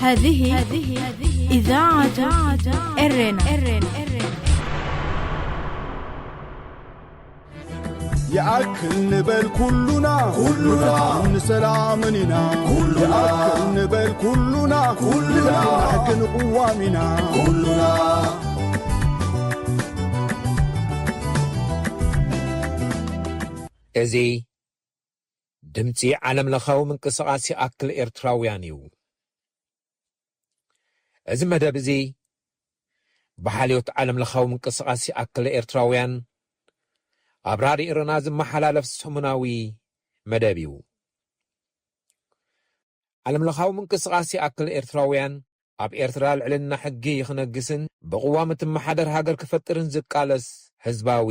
هذه إذاعة إرينا. ይኣክል ንበል ኩሉና ኩሉና ንሰላምን ኢና ኩሉና ይኣክል ንበል ኩሉና ኩሉና ሕግን ቅዋም ኢና ኩሉና እዚ ድምጺ ዓለምለኻዊ ምንቅስቓስ ይኣክል ኤርትራውያን እዩ። እዚ መደብ እዚ ብሓልዮት ዓለምለኻዊ ምንቅስቓስ ይኣክል ኤርትራውያን ኣብ ራድዮ ኤረና ዝመሓላለፍ ሰሙናዊ መደብ እዩ። ዓለምለኻዊ ምንቅስቓስ ይኣክል ኤርትራውያን ኣብ ኤርትራ ልዕልና ሕጊ ክነግስን ብቕዋም እትመሓደር ሃገር ክፈጥርን ዝቃለስ ህዝባዊ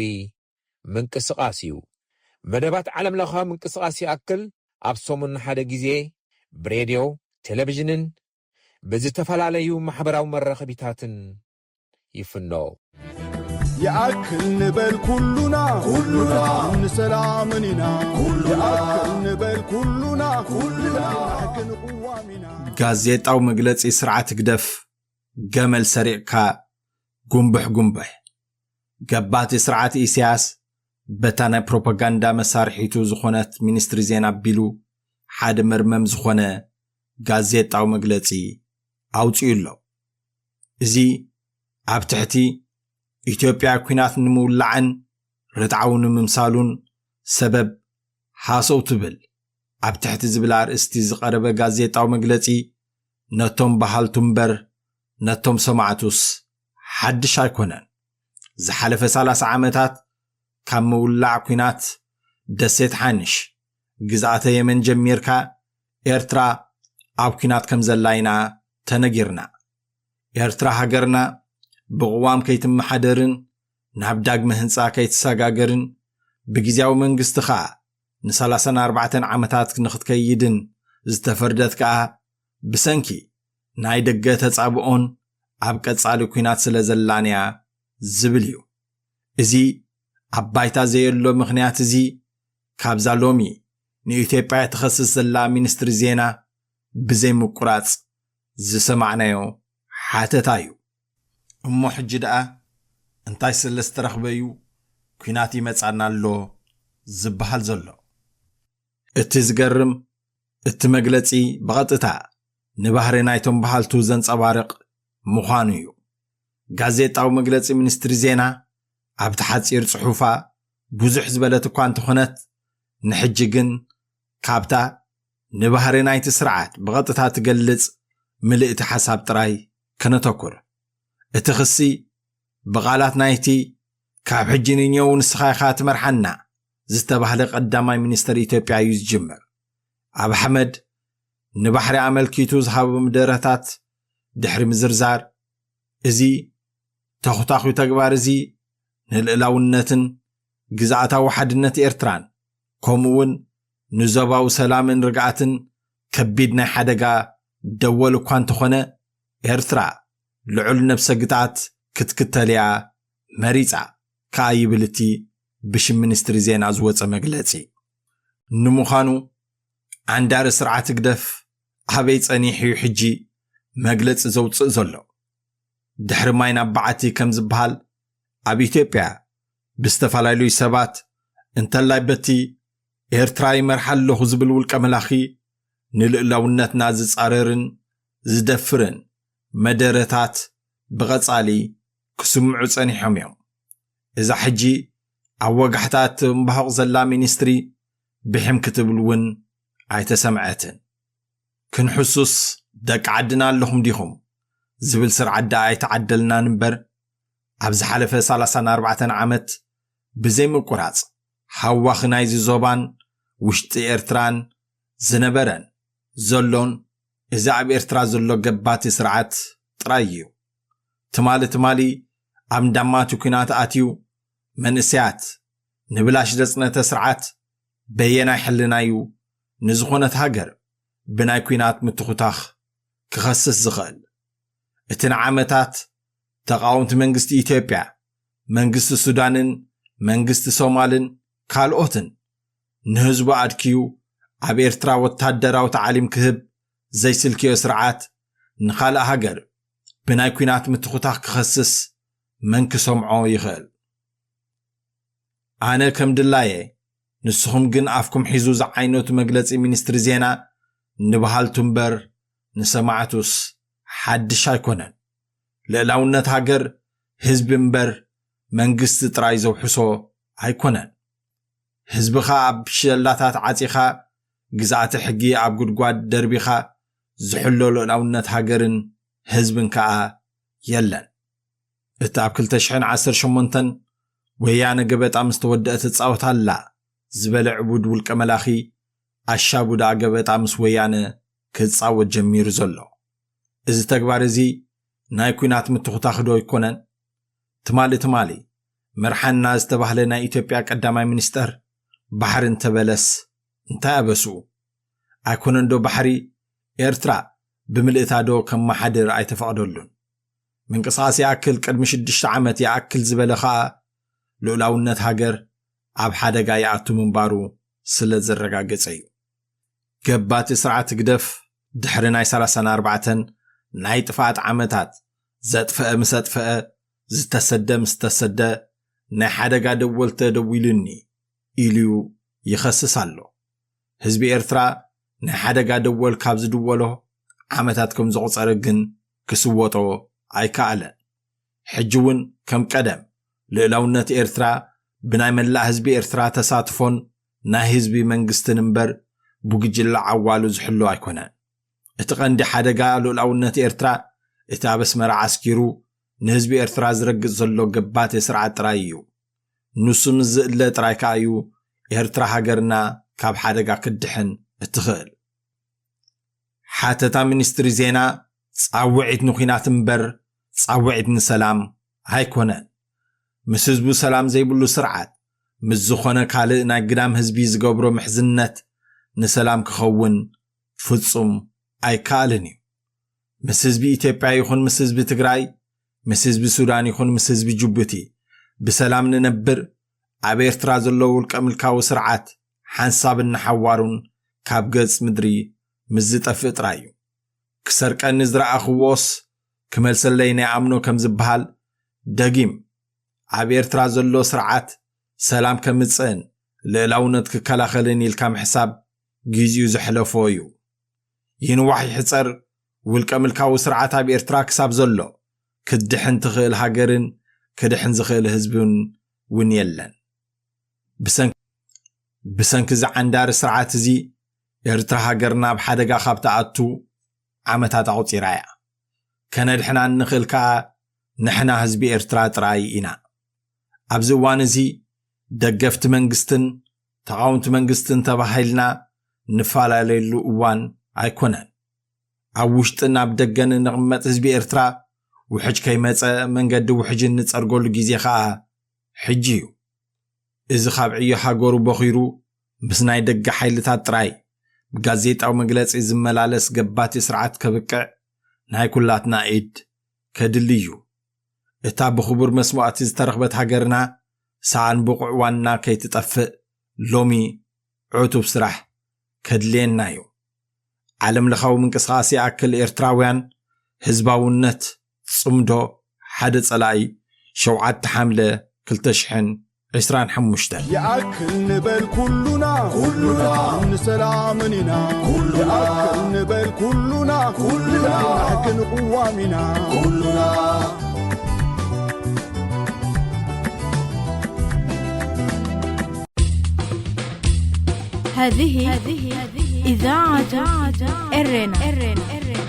ምንቅስቓስ እዩ። መደባት ዓለምለኻዊ ምንቅስቓስ ይኣክል ኣብ ሰሙን ሓደ ግዜ ብሬድዮ፣ ቴሌቪዥንን ብዝተፈላለዩ ማሕበራዊ መራኸቢታትን ይፍኖ። ይኣክል ንበል ኩሉና ኩሉና ንሰላምን ኢና ኩሉና ይኣክል ንበል ኩሉና ኩሉና ሕግን ቅዋም ኢና ጋዜጣዊ መግለጺ ስርዓት ህግደፍ ገመል ሰሪቕካ ጉንብሕ ጉንብሕ። ገባቲ ስርዓት ኢሳያስ በታ ናይ ፕሮፓጋንዳ መሳርሒቱ ዝኾነት ሚኒስትሪ ዜና ኣቢሉ ሓደ መርመም ዝኾነ ጋዜጣዊ መግለጺ ኣውጺኡ ኣሎ። እዚ ኣብ ትሕቲ ኢትዮጵያ ኲናት ንምውላዕን ርትዓዊ ንምምሳሉን ሰበብ ሃሰው ትብል ኣብ ትሕቲ ዝብል ኣርእስቲ ዝቐረበ ጋዜጣዊ መግለጺ ነቶም በሃልቱ እምበር ነቶም ሰማዕቱስ ሓድሽ ኣይኮነን። ዝሓለፈ ሰላሳ ዓመታት ካብ ምውላዕ ኲናት ደሴት ሓንሽ ግዝኣተ የመን ጀሚርካ ኤርትራ ኣብ ኲናት ከም ዘላ ኢና ተነጊርና። ኤርትራ ሃገርና ብቕዋም ከይትመሓደርን ናብ ዳግመ ህንጻ ከይትሰጋገርን ብግዝያዊ መንግስቲ ኸኣ ንሰላሳን ኣርባዕተን ዓመታት ንኽትከይድን ዝተፈርደት ከኣ ብሰንኪ ናይ ደገ ተጻብኦን ኣብ ቀጻሊ ኲናት ስለ ዘላን እያ ዝብል እዩ። እዚ ኣብ ባይታ ዘየሎ ምኽንያት እዚ ካብዛ ሎሚ ንኢትዮጵያ ትኸስስ ዘላ ሚኒስትሪ ዜና ብዘይምቁራጽ ዝሰማዕናዮ ሓተታ እዩ። እሞ ሕጂ ደኣ እንታይ ስለ ዝተረኽበ እዩ ኲናት ይመጻና ኣሎ ዝበሃል ዘሎ? እቲ ዝገርም እቲ መግለጺ ብቐጥታ ንባህሪ ናይቶም በሃልቱ ዘንጸባርቕ ምዃኑ እዩ። ጋዜጣዊ መግለጺ ሚኒስትሪ ዜና ኣብቲ ሓጺር ጽሑፋ ብዙሕ ዝበለት እኳ እንተኾነት ንሕጂ ግን ካብታ ንባህሪ ናይቲ ስርዓት ብቐጥታ ትገልጽ ምልእቲ ሓሳብ ጥራይ ከነተኩር። እቲ ክሲ ብቓላት ናይቲ ካብ ሕጂ ንኔው ንስኻ ኢኻ ትመርሓና ዝተባህለ ቀዳማይ ሚኒስተር ኢትዮጵያ እዩ ዝጅምር። ኣብ ኣሕመድ ንባሕሪ ኣመልኪቱ ዝሃቦ ምደረታት ድሕሪ ምዝርዛር፣ እዚ ተኹታኹ ተግባር እዚ ንልእላውነትን ግዝኣታዊ ሓድነት ኤርትራን ከምኡ እውን ንዞባዊ ሰላምን ርግኣትን ከቢድ ናይ ሓደጋ ደወል እኳ እንተኾነ፣ ኤርትራ ልዑል ነብሰ ግትኣት ክትክተል እያ መሪጻ ከኣ ይብል እቲ ብሽም ሚኒስትሪ ዜና ዝወጸ መግለጺ። ንምዃኑ ዓንዳሪ ስርዓት ህግደፍ ኣበይ ጸኒሑ እዩ ሕጂ መግለጺ ዘውጽእ ዘሎ? ድሕሪ ማይ ናብ በዓቲ ከም ዝበሃል ኣብ ኢትዮጵያ ብዝተፈላለዩ ሰባት እንተላይ በቲ ኤርትራ ይመርሓ ኣለኹ ዝብል ውልቀ መላኺ ንልእላውነትና ዝጻረርን ዝደፍርን መደረታት ብቐጻሊ ክስምዑ ጸኒሖም እዮም። እዛ ሕጂ ኣብ ወጋሕታ እትንባሆቕ ዘላ ሚኒስትሪ ብሕም ክትብል እውን ኣይተሰምዐትን። ክንሕሱስ ደቂ ዓድና ኣለኹም ዲኹም ዝብል ስርዓት ደኣ ኣይተዓደልናን እምበር ኣብ ዝሓለፈ ሰላሳን ኣርባዕተን ዓመት ብዘይምቁራጽ ሃዋኺ ናይዚ ዞባን ውሽጢ ኤርትራን ዝነበረን ዘሎን እዚ ኣብ ኤርትራ ዘሎ ገባቲ ስርዓት ጥራይ እዩ። ትማሊ ትማሊ ኣብ እንዳማቲ ኲናት ኣትዩ መንእሰያት ንብላሽ ዘጽነተ ስርዓት በየናይ ሕልናዩ ንዝኾነት ሃገር ብናይ ኲናት ምትኹታኽ ክኸስስ ዝኽእል? እቲ ንዓመታት ተቓወምቲ መንግስቲ ኢትዮጵያ፣ መንግስቲ ሱዳንን መንግስቲ ሶማልን ካልኦትን ንህዝቡ ኣድክዩ ኣብ ኤርትራ ወታደራዊ ታዕሊም ክህብ ዘይስልክዮ ስርዓት ንኻልእ ሃገር ብናይ ኲናት ምትኹታኽ ክኸስስ መን ክሰምዖ ይኽእል? ኣነ ከም ድላየ፣ ንስኹም ግን ኣፍኩም ሒዙ ዝዓይነቱ መግለጺ ሚኒስትሪ ዜና ንበሃልቱ እምበር ንሰማዕቱስ ሓድሽ ኣይኮነን። ልእላውነት ሃገር ህዝቢ እምበር መንግስቲ ጥራይ ዘውሕሶ ኣይኮነን። ህዝብኻ ኣብ ሸላታት ዓጺኻ፣ ግዝኣተ ሕጊ ኣብ ጉድጓድ ደርቢኻ ዝሕሎ ልእላውነት ሃገርን ህዝብን ከኣ የለን። እቲ ኣብ ክልተ ሽሕን ዓሰርተ ሸሞንተን ወያነ ገበጣ ምስ ተወደአ ትጻወት ኣላ ዝበለ ዕቡድ ውልቀ መላኺ ኣሻቡ ደኣ ገበጣ ምስ ወያነ ክጻወት ጀሚሩ ዘሎ። እዚ ተግባር እዚ ናይ ኲናት ምትኹታኽ ዶ ኣይኮነን? ትማሊ ትማሊ መርሓና ዝተባህለ ናይ ኢትዮጵያ ቀዳማይ ሚኒስተር ባሕሪ እንተበለስ እንታይ ኣበስኡ? ኣይኮነን ዶ ባሕሪ ኤርትራ ብምልእታ ዶ ከመሓድር ኣይተፈቕደሉን? ምንቅስቓስ ይኣክል ቅድሚ ሽዱሽተ ዓመት ይኣክል ዝበለ ኸኣ ልኡላውነት ሃገር ኣብ ሓደጋ ይኣቱ ምንባሩ ስለ ዘረጋገጸ እዩ። ገባቲ ስርዓት ህግደፍ ድሕሪ ናይ ሰላሳን ኣርባዕተን ናይ ጥፍኣት ዓመታት ዘጥፈአ ምስ ኣጥፈአ፣ ዝተሰደ ምስ ተሰደ ናይ ሓደጋ ደወል ተደዊሉኒ ኢሉ ይኸስስ ኣሎ። ህዝቢ ኤርትራ ናይ ሓደጋ ደወል ካብ ዝድወሎ ዓመታት ከም ዘቑጸረ ግን ክስወጦ ኣይከኣለን። ሕጂ እውን ከም ቀደም ልእላውነት ኤርትራ ብናይ መላእ ህዝቢ ኤርትራ ተሳትፎን ናይ ህዝቢ መንግስትን እምበር ብጉጅለ ዓዋሉ ዝሕሎ ኣይኮነን። እቲ ቀንዲ ሓደጋ ልኡላውነት ኤርትራ እቲ ኣብ ኣስመራ ዓስኪሩ ንህዝቢ ኤርትራ ዝረግጽ ዘሎ ገባቲ ስርዓት ጥራይ እዩ። ንሱ ምስ ዝእለ ጥራይ ከኣ እዩ ኤርትራ ሃገርና ካብ ሓደጋ ክትድሕን እትኽእል። ሓተታ ሚኒስትሪ ዜና ጻውዒት ንኲናት እምበር ጻውዒት ንሰላም ኣይኮነን። ምስ ህዝቡ ሰላም ዘይብሉ ስርዓት ምስ ዝኾነ ካልእ ናይ ግዳም ህዝቢ ዝገብሮ ምሕዝነት ንሰላም ክኸውን ፍጹም ኣይከኣልን እዩ። ምስ ህዝቢ ኢትዮጵያ ይኹን ምስ ህዝቢ ትግራይ፣ ምስ ህዝቢ ሱዳን ይኹን ምስ ህዝቢ ጅቡቲ ብሰላም ንነብር፣ ኣብ ኤርትራ ዘሎ ውልቀ ምልካዊ ስርዓት ሓንሳብን ንሓዋሩን ካብ ገጽ ምድሪ ምስ ዝጠፍእ ጥራይ እዩ። ክሰርቀኒ ዝረኣኽዎስ ክመልሰለይ ናይ ኣምኖ ከም ዝበሃል፣ ደጊም ኣብ ኤርትራ ዘሎ ስርዓት ሰላም ከምጽእን ልእላውነት ክከላኸልን ኢልካ ምሕሳብ ጊዜኡ ዘሕለፎ እዩ። ይንዋሕ ይሕጸር፣ ውልቀ ምልካዊ ስርዓት ኣብ ኤርትራ ክሳብ ዘሎ፣ ክድሕን ትኽእል ሃገርን ክድሕን ዝኽእል ህዝብን እውን የለን። ብሰንኪ፣ ብሰንኪ እዚ ዓንዳሪ ስርዓት እዚ፣ ኤርትራ ሃገርና ኣብ ሓደጋ ካብ ትኣቱ ዓመታት ኣቑጺራ እያ። ከነድሕና እንኽእል ከኣ ንሕና ህዝቢ ኤርትራ ጥራይ ኢና። ኣብዚ እዋን እዚ ደገፍቲ መንግስትን ተቓወምቲ መንግስትን ተባሂልና ንፈላለየሉ እዋን ኣይኮነን። ኣብ ውሽጥን ኣብ ደገን እንቕመጥ ህዝቢ ኤርትራ ውሕጅ ከይመጸ መንገዲ ውሕጅ እንጸርገሉ ግዜ ከኣ ሕጂ እዩ። እዚ ካብ ዕዮ ሃገሩ በኺሩ ምስ ናይ ደገ ሓይልታት ጥራይ ብጋዜጣዊ መግለጺ ዝመላለስ ገባቲ ስርዓት ከብቅዕ ናይ ኩላትና ኢድ ከድሊ እዩ። እታ ብኽቡር መስዋእቲ ዝተረኽበት ሃገርና ሰኣን ብቑዕ ዋና ከይትጠፍእ ሎሚ ዕቱብ ስራሕ ከድልየና እዩ። ዓለም ለኻዊ ምንቅስቓስ ይኣክል ኤርትራውያን ህዝባውነት ጽምዶ ሓደ ጸላኢ ሸውዓተ ሓምለ ክልተ ሽሕን ዕስራን ሓሙሽተን። ይኣክል ንበል ኩሉና፣ ኩሉና ንሰላምን ኢና። ኩሉና ይኣክል ንበል ኩሉና፣ ኩሉና ንሓቂ ንቅዋም ኢና። ኩሉና هذه إذاعة إرنا.